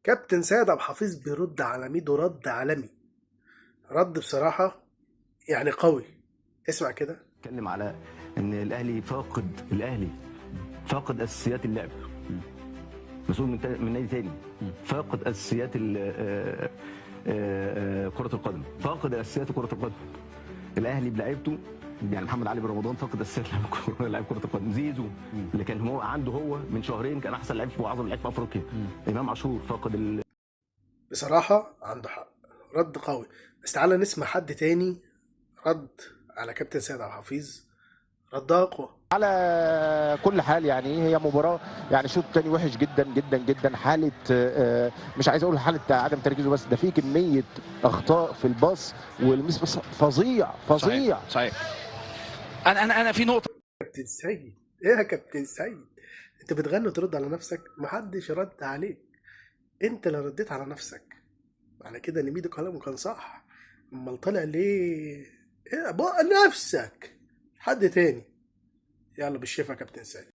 كابتن سيد عبد الحفيظ بيرد على ميدو رد عالمي، رد بصراحة يعني قوي. اسمع كده. اتكلم على ان الاهلي فاقد، الاهلي فاقد اساسيات اللعب، مسؤول من نادي تاني، فاقد اساسيات كره القدم، فاقد اساسيات كره القدم. الاهلي بلعيبته، يعني محمد علي بن رمضان فاقد اساسيات لعب كره القدم. زيزو اللي كان هو عنده، هو من شهرين كان احسن لعيب واعظم لعيب في افريقيا. امام عاشور فاقد. بصراحة عنده حق، رد قوي. بس تعالى نسمع حد تاني رد على كابتن سيد عبد الحفيظ، رد اقوى. على كل حال يعني هي مباراة، يعني شوط تاني وحش جدا جدا جدا، حاله مش عايز اقول حاله عدم تركيزه، بس ده في كمية اخطاء في الباص والمس، بس فظيع فظيع. صحيح. انا في نقطة. كابتن سيد، ايه يا كابتن سيد، انت بتغني وترد على نفسك؟ محدش رد عليك، انت اللي رديت على نفسك. معنى كده ان ميدو كلامه كان صح. امال طلع ليه؟ ايه بقى نفسك حد تاني؟ يلا بالشفا يا كابتن سيد.